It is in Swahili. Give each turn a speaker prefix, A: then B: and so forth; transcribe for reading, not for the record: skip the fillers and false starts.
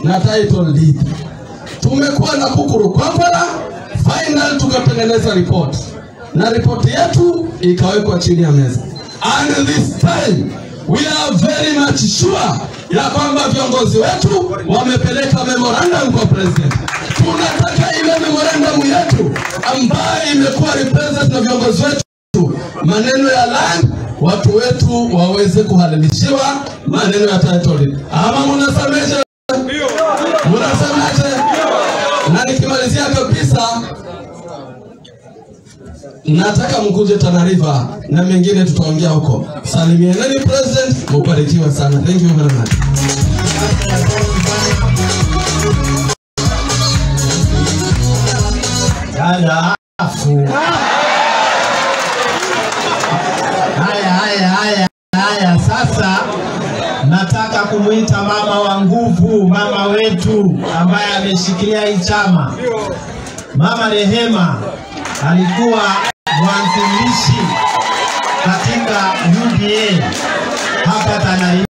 A: na title deed. Tumekuwa na Kukuru Kwakwara, final tukatengeneza report, na report yetu ikawekwa chini ya meza. And this time we are very much sure ya kwamba viongozi wetu wamepeleka memorandum kwa president. Tunataka ile memorandum yetu ambayo imekuwa represent na viongozi wetu, maneno ya land, watu wetu waweze kuhalalishiwa maneno ya title deed. Ama mnasemaje? Mnasemaje? Na nikimalizia kabisa, nataka mkuje Tana River na mengine tutaongea huko. Salimianeni president, mubarikiwe sana. Thank you very much.
B: Halafu. Haya, haya, haya, haya. Sasa nataka kumuita mama wa nguvu, mama wetu ambaye ameshikilia hii chama. Mama Rehema alikuwa mwanzilishi katika UDA hapa Tana River.